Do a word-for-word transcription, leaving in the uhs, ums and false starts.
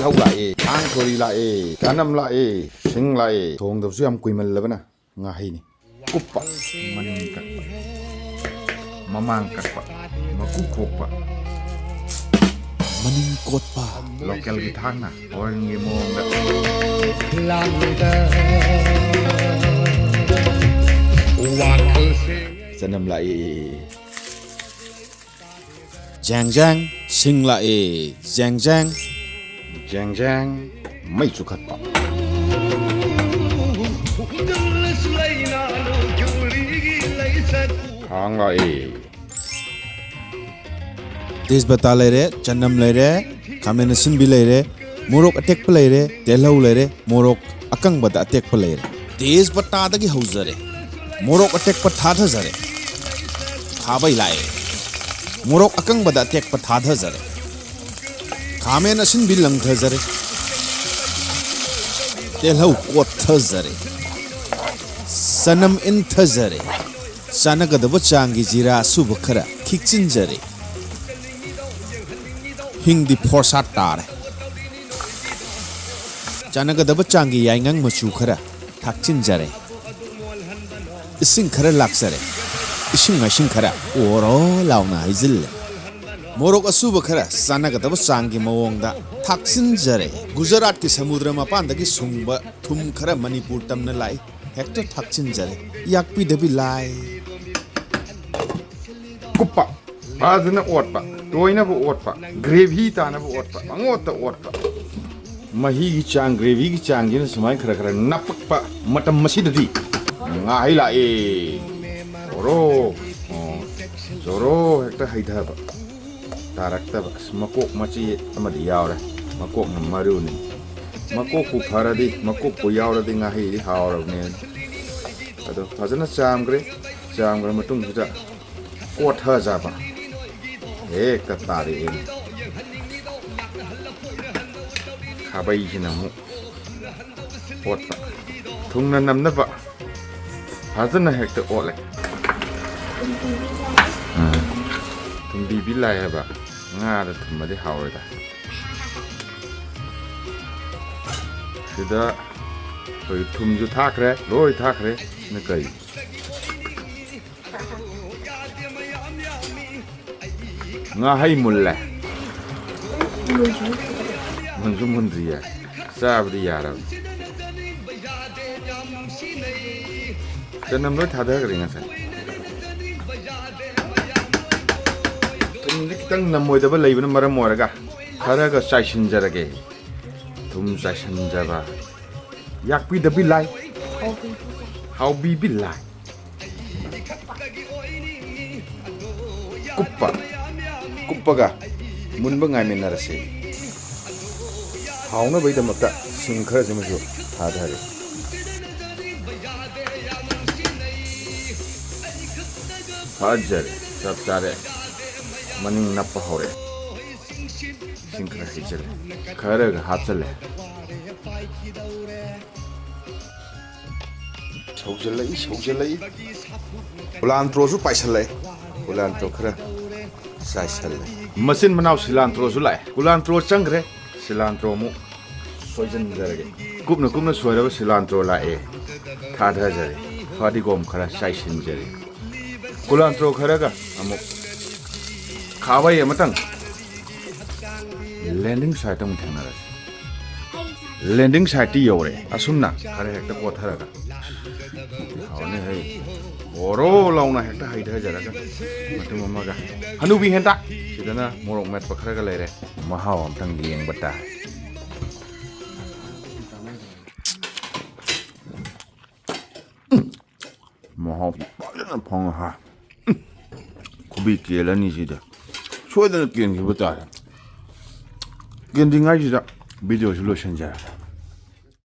ꯇꯤꯜꯍꯧ ꯂꯥꯛꯑꯦ, ꯊꯥꯡ ꯁꯣꯔꯤ ꯂꯥꯛꯑꯦ, ꯆꯅꯝ ꯂꯥꯛꯑꯦ, ꯁꯤꯡ ꯂꯥꯛꯑꯦ꯫ ꯊꯣꯡꯗꯕꯁꯨ ꯌꯥꯝ ꯀꯨꯏꯃꯜꯂꯕꯅ ꯉꯥꯍꯩꯅꯤ꯫ ꯀꯨꯞꯄ, ꯃꯅꯤꯡ ꯀꯛꯄ, ꯃꯃꯥꯡ ꯀꯛꯄ, ꯃꯀꯨ ꯈꯣꯛꯄ, ꯃꯅꯤꯡ ꯀꯣꯠꯄ꯫ ꯂꯣꯀꯦꯜꯒꯤ ꯊꯥꯡꯅ ꯍꯣꯔꯟꯒꯤ ꯃꯑꯣꯡꯗ꯫ ꯆꯅꯝ ꯂꯥꯛꯏ꯫ ꯖꯦꯡ ꯖꯦꯡ, ꯁꯤꯡ ꯂꯥꯛꯏ꯫ ꯖꯦꯡ ꯖꯦꯡ꯫ ꯖꯦꯡ ꯖꯦꯡ꯫ ꯃꯩ ꯆꯨꯈꯠꯄ꯫ ꯈꯥꯡ ꯂꯥꯛꯏ꯫ ꯇꯦꯖꯄꯇꯥ ꯂꯩꯔꯦ, ꯆꯅꯝ ꯂꯩꯔꯦ, ꯈꯥꯃꯦꯟ ꯑꯁꯤꯟꯕꯤ ꯂꯩꯔꯦ, ꯃꯣꯔꯣꯛ ꯑꯇꯦꯛꯄ ꯂꯩꯔꯦ, ꯇꯤꯜꯍꯧ ꯂꯩꯔꯦ, ꯃꯣꯔꯣꯛ ꯑꯀꯪꯕꯗ ꯑꯇꯦꯛꯄ ꯂꯩꯔꯦ꯫ ꯇꯦꯖꯄꯇꯥꯗꯒꯤ ꯍꯧꯖꯔꯦ꯫ ꯃꯣꯔꯣꯛ ꯑꯇꯦꯛꯄ ꯊꯥꯊꯖꯔꯦ꯫ ꯈꯥꯕꯩ ꯂꯥꯛꯑꯦ꯫ ꯃꯣꯔꯣꯛ ꯑꯀꯪꯕꯗ ꯑꯇꯦꯛꯄ ꯊꯥꯊꯖꯔꯦ꯫ ꯈꯥꯃꯦꯟ ꯑꯁꯤꯟꯕꯤ ꯂꯪꯊꯖꯔꯦ꯫ ꯇꯤꯜꯍꯧ ꯀꯣꯠꯊꯖꯔꯦ꯫ ꯆꯅꯝ ꯏꯟꯊꯖꯔꯦ꯫ ꯆꯥꯟꯅꯒꯗꯕ ꯆꯥꯡꯒꯤ ꯖꯤꯔꯥ ꯑꯁꯨꯕ ꯈꯔ ꯈꯤꯛꯆꯤꯟꯖꯔꯦ꯫ ꯍꯤꯡꯗꯤ ꯐꯣꯔꯁꯥꯠ ꯇꯥꯔꯦ꯫ ꯆꯥꯟꯅꯒꯗꯕ ꯆꯥꯡꯒꯤ ꯌꯥꯏꯉꯪ ꯃꯆꯨ ꯈꯔ ꯊꯥꯛꯆꯤꯟꯖꯔꯦ꯫ ꯏꯁꯤꯡ ꯈꯔ ꯂꯥꯛꯆꯔꯦ꯫ ꯏꯁꯤꯡ ꯃꯥꯏꯁꯤꯡ ꯈꯔ ꯑꯣꯔꯣ ꯂꯥꯎꯅ ꯍꯩꯖꯤꯜꯂꯦ꯫ ꯃꯣꯔꯣꯛ ꯑꯁꯨꯕ ꯈꯔ ꯆꯥꯟꯅꯒꯗꯕ ꯆꯥꯡꯒꯤ ꯃꯑꯣꯡꯗ ꯊꯥꯛꯆꯤꯟꯖꯔꯦ꯫ ꯒꯨꯖꯔꯥꯠꯀꯤ ꯁꯃꯨꯗ꯭ꯔ ꯃꯄꯥꯟꯗꯒꯤ ꯁꯨꯡꯕ ꯊꯨꯝ ꯈꯔ ꯃꯅꯤꯄꯨꯔ ꯇꯝꯅ ꯂꯥꯛꯏ꯫ ꯍꯦꯛꯇ ꯊꯥꯛꯆꯤꯟꯖꯔꯦ꯫ ꯌꯥꯛꯄꯤꯗꯕꯤ ꯂꯥꯏ꯫ ꯀꯨꯞꯄ꯫ ꯐꯖꯅ ꯑꯣꯠꯄ꯫ ꯇꯣꯏꯅꯕ ꯑꯣꯠꯄ꯫ ꯒ꯭ꯔꯦꯚꯤ ꯇꯥꯅꯕ ꯑꯣꯠꯄ꯫ ꯄꯪꯑꯣꯠꯇ ꯑꯣꯠꯄ꯫ ꯃꯍꯤꯒꯤ ꯆꯥꯡ, ꯒ꯭ꯔꯦꯚꯤꯒꯤ ꯆꯥꯡꯁꯤꯅ ꯁꯨꯃꯥꯏꯅ ꯈꯔ ꯈꯔ ꯅꯞꯄꯛꯄ ꯃꯇꯝ ꯑꯁꯤꯗꯗꯤ ꯉꯥꯍꯩ ꯂꯥꯛꯑꯦ꯫ ꯖꯣꯔꯣ꯫ ꯑꯣ꯫ ꯖꯣꯔꯣ ꯍꯦꯛꯇ ꯍꯩꯊꯕ꯫ ꯇꯥꯔꯛꯇꯕ꯫ ꯑꯁ, ꯃꯀꯣꯛ ꯃꯆꯦ ꯑꯃꯗꯤ ꯌꯥꯎꯔꯦ꯫ ꯃꯀꯣꯛꯅ ꯃꯔꯨꯅꯤ꯫ ꯃꯀꯣꯛꯄꯨ ꯐꯔꯗꯤ, ꯃꯀꯣꯛꯄꯨ ꯌꯥꯎꯔꯗꯤ ꯉꯥꯍꯩꯗꯤ ꯍꯥꯎꯔꯕꯅꯦ꯫ ꯑꯗꯣ ꯐꯖꯅ ꯆꯥꯝꯈ꯭ꯔꯦ꯫ ꯆꯥꯝꯈ꯭ꯔ ꯃꯇꯨꯡꯁꯤꯗ ꯀꯣꯠꯊꯖꯕ ꯍꯦꯛꯇ ꯇꯥꯔꯛꯑꯦ꯫ ꯈꯥꯕꯩꯁꯤꯅ ꯑꯃꯨꯛ ꯑꯣꯠꯄ꯫ ꯊꯨꯡꯅ ꯅꯝꯅꯕ ꯐꯖꯅ ꯍꯦꯛꯇ ꯑꯣꯠꯂꯦ꯫ ꯎꯝ꯫ ꯊꯨꯝꯕꯤꯕꯤ ꯂꯥꯏ ꯍꯥꯏꯕ꯫ ꯉꯥꯗ ꯊꯨꯝꯃꯗꯤ ꯍꯥꯎꯔꯣꯏꯗ꯫ ꯁꯤꯗ ꯑꯩꯈꯣꯏ ꯊꯨꯝꯁꯨ ꯊꯥꯛꯈ꯭ꯔꯦ, ꯂꯣꯏ ꯊꯥꯛꯈ꯭ꯔꯦ꯫ ꯁꯤꯅ ꯀꯩ? ꯉꯥꯍꯩ ꯃꯨꯜꯂꯦ꯫ ꯃꯨꯟꯁꯨ ꯃꯨꯟꯗ꯭ꯔꯤꯌꯦ꯫ ꯆꯥꯕꯗꯤ ꯌꯥꯔꯕꯅꯤ꯫ ꯆꯅꯝ ꯂꯣꯏ ꯊꯥꯗꯈ꯭ꯔꯦ ꯉꯁꯥꯏ꯫ ꯊꯨꯝꯁꯦ ꯈꯤꯇꯪ ꯅꯝꯃꯣꯏꯗꯕ ꯂꯩꯕꯅ ꯃꯔꯝ ꯑꯣꯏꯔꯒ ꯈꯔꯒ ꯆꯥꯏꯁꯤꯟꯖꯔꯒꯦ꯫ ꯊꯨꯝ ꯆꯥꯏꯁꯤꯟꯖꯕ꯫ ꯌꯥꯛꯄꯤꯗꯕꯤ ꯂꯥꯏ꯫ ꯍꯥꯎꯕꯤꯕꯤ ꯂꯥꯏ꯫ ꯀꯨꯞꯄ꯫ ꯀꯨꯞꯄꯒ ꯃꯨꯟꯕ ꯉꯥꯏꯃꯤꯟꯅꯔꯁꯤ꯫ ꯍꯥꯎꯅꯕꯒꯤꯗꯃꯛꯇ ꯁꯤꯡ ꯈꯔꯁꯤꯃꯁꯨ ꯊꯥꯗꯔꯤ꯫ ꯐꯖꯔꯦ, ꯆꯞ ꯆꯥꯔꯦ꯫ ꯃꯅꯤꯡ ꯅꯞꯄ ꯍꯧꯔꯦ꯫ ꯏꯁꯤꯡ ꯈꯔ ꯍꯩꯖꯤꯜꯂꯦ, ꯈꯔꯒ ꯍꯥꯞꯆꯜꯂꯦ꯫ ꯁꯧꯖꯜꯂꯛꯏ, ꯁꯧꯖꯜꯂꯛꯏ꯫ ꯀꯨꯂꯥꯟꯇ꯭ꯔꯣꯁꯨ ꯄꯥꯏꯁꯜꯂꯛꯑꯦ꯫ ꯀꯨꯂꯥꯟꯇ꯭ꯔꯣ ꯈꯔ ꯆꯥꯏꯁꯜꯂꯦ꯫ ꯃꯆꯤꯟ ꯃꯅꯥꯎ ꯁꯤꯂꯥꯟꯇ꯭ꯔꯣꯁꯨ ꯂꯥꯛꯑꯦ꯫ ꯀꯨꯂꯥꯟꯇ꯭ꯔꯣ ꯆꯪꯈ꯭ꯔꯦ꯫ ꯁꯤꯂꯥꯟꯇ꯭ꯔꯣ ꯑꯃꯨꯛ ꯁꯣꯏꯖꯤꯟꯖꯔꯒꯦ꯫ ꯀꯨꯞꯅ ꯀꯨꯞꯅ ꯁꯣꯏꯔꯕ ꯁꯤꯂꯥꯟꯇ꯭ꯔꯣ ꯂꯥꯛꯑꯦ꯫ ꯊꯥꯗꯖꯔꯦ꯫ ꯐꯗꯤꯒꯣꯝ ꯈꯔ ꯆꯥꯏꯁꯤꯟꯖꯔꯦ꯫ ꯀꯨꯂꯥꯟꯇ꯭ꯔꯣ ꯈꯔꯒ ꯑꯃꯨꯛ ꯈꯥꯕꯩ ꯑꯃꯇꯪ꯫ ꯂꯦꯟꯗꯤꯡ ꯁꯥꯏꯠꯇ ꯑꯃꯨꯛ ꯊꯦꯡꯅꯔꯁꯤ꯫ ꯂꯦꯟꯗꯤꯡ ꯁꯥꯏꯠꯇꯤ ꯌꯧꯔꯦ꯫ ꯑꯁꯨꯝꯅ ꯈꯔ ꯍꯦꯛꯇ ꯀꯣꯠꯊꯔꯒ꯫ ꯍꯥꯎꯅꯤ ꯍꯩ꯫ ꯑꯣꯔꯣ ꯂꯥꯎꯅ ꯍꯦꯛꯇ ꯍꯩꯊꯖꯔꯒ ꯃꯇꯨꯝ ꯑꯃꯒ꯫ ꯍꯅꯨꯕꯤ ꯍꯦꯟꯇꯥꯛ꯫ ꯁꯤꯗꯅ ꯃꯣꯔꯣꯛ ꯃꯦꯠꯄ ꯈꯔꯒ ꯂꯩꯔꯦ꯫ ꯃꯍꯥꯎ ꯑꯝꯇꯪ ꯌꯦꯡꯕ ꯇꯥꯏ꯫ ꯎꯝ꯫ ꯃꯍꯥꯎ ꯐꯖꯅ ꯐꯪꯉꯦ ꯍꯥ꯫ ꯎꯝ꯫ ꯈꯨꯕꯤ ꯀꯦꯜꯂꯅꯤ ꯁꯤꯗ꯫ ꯁꯣꯏꯗꯅ ꯀꯦꯟꯈꯤꯕ ꯇꯥꯔꯦ꯫ ꯀꯦꯟꯗ꯭ꯔꯤꯉꯩꯁꯤꯗ ꯚꯤꯗꯤꯑꯣꯁꯤ ꯂꯣꯏꯁꯤꯟꯖꯔꯒꯦ꯫